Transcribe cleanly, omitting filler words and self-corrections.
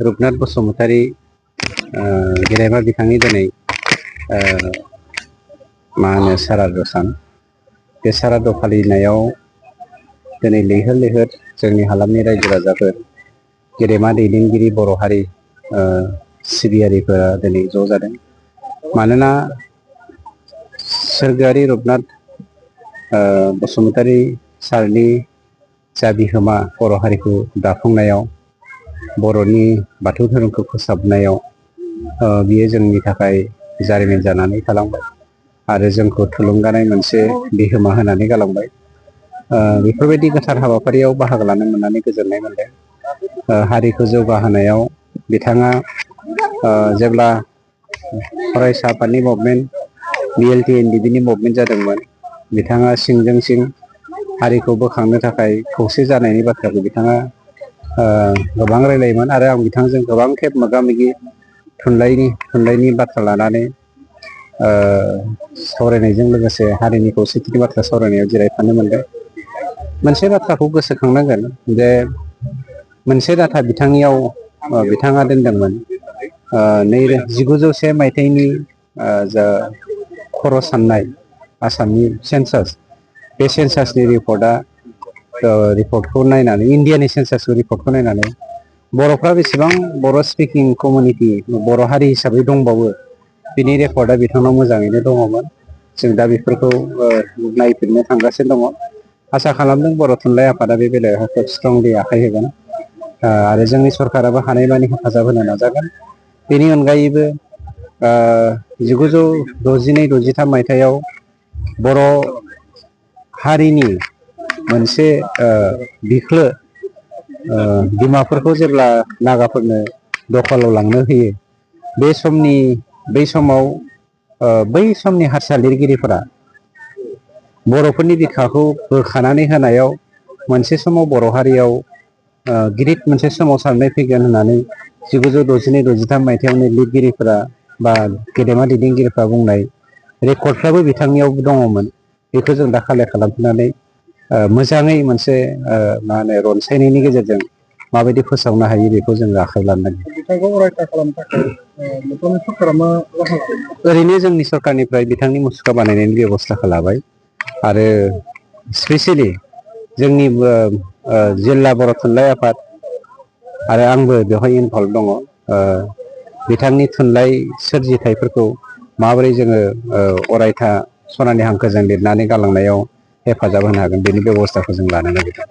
रुपनाथ बसुमतारी गेदेमा बिथांनि दिनै सारादु सान बे सारादु फालिनायाव दिनै लैहोर लैहोर जोंनि हालामनि रायजो राजाफोर गेदेमा दैदेनगिरि बर' हारि सिबियारिफोरा दिनै ज' जादों। मानोना सोरगोआरि रुपनाथ बसुमतारी सारनि जा बिहोमा बर' हारिखौ दाफुंनायाव बर'नि बाथौ धोरोमखौ फोसाबनायाव बियो जोंनि थाखाय जारिमिन जानानै थालांबाय आरो जोंखौ थुलुंगानाय मोनसे बिहोमा होनानै गालांबाय। बेफोरबायदि गोथार हाबाफारियाव बाहागो लानो मोननानै गोजोननाय मोनदों। हारिखौ जौगाहोनायाव बिथाङा जेब्ला फरायसा आफादनि मुभमेन्ट BLTNDB नि मुभमेन्ट जादोंमोन, बिथाङा सिंजों सिं हारिखौ बोखांनो थाखाय खौसे जानायनि बाथ्राखौ बिथाङा गोबां रायलायोमोन आरो आं बिथांजों गोबां खेब मोगा मोगि थुनलाइनि बाथ्रा लानानै सावरायनायजों लोगोसे हारिनि खौसेथिनि बाथ्रा सावरायनायाव जिरायफानो मोनदों। मोनसे बाथ्राखौ गोसोखांनांगोन जे मोनसे डाटा बिथांनियाव बिथाङा दोनदोंमोन 1901 मायथाइनि जा खर' साननाय आसामनि सेन्सास, बे सेन्सासनि रिपर्टखौ नायनानै इन्डियानि सेन्सासनि रिपर्टखौ नायनानै बर'फ्रा बेसेबां बर' स्पिकिं कमिउनिटि बर' हारि हिसाबै दंबावो बिनि रेकर्डआ बिथांनाव मोजाङैनो दङमोन। जों दा बेफोरखौ नायफिननो थांगासिनो दङ। आसा खालामदों बर' थुनलाइ आफादा बे बेलायाव खोब स्ट्रंलि आखाइ होगोन आरो जोंनि सरकाराबो हानायमानि हेफाजाब होनो नाजागोन। बेनि अनगायैबो 1962-63 मायथाइयाव बर' हारिनि मोनसे बिख्लो डिमापुरखौ जेब्ला नागाफोरनो दखलाव लांनो होयो, बै समाव बै समनि हारसा लिरगिरिफोरा बर'फोरनि बिखाखौ बोखानानै होनायाव मोनसे समाव बर' हारियाव गिदिर मोनसे सोमावसारनाय फैगोन होननानै 1962-63 मायथाइयावनो लिरगिरिफोरा बा गेदेमा दैदेनगिरिफ्रा बुंनाय रेकर्डफ्राबो बिथांनियाव दङमोन। बेखौ जों दा कालेक्ट खालामफिननानै मोजाङै मोनसे रनसायनायनि गेजेरजों माबायदि फोसावनो हायो बेखौ जों आखायाव लानो नांगोन। बिथांखौ अरायथा खालामनो थाखाय नोंथांनि सरकारा मा राहा लादों? ओरैनो जोंनि सरकारनिफ्राय बिथांनि मुसुखा बानायनायनि बेब'स्थाखौ लाबाय आरो स्पेसियेलि जोंनि जिल्ला बर' थुनलाइ आफाद आरो आंबो बेवहाय इनभल्भ दङ। बिथांनि थुनलाइ सोरजिथाइफोरखौ माबोरै जोङो अरायथा सनानि हांखोजों लिरनानै गालांनायाव हेफाजाब होनो हागोन बेनि बेब'स्थाखौ जों लानो नागिरदों।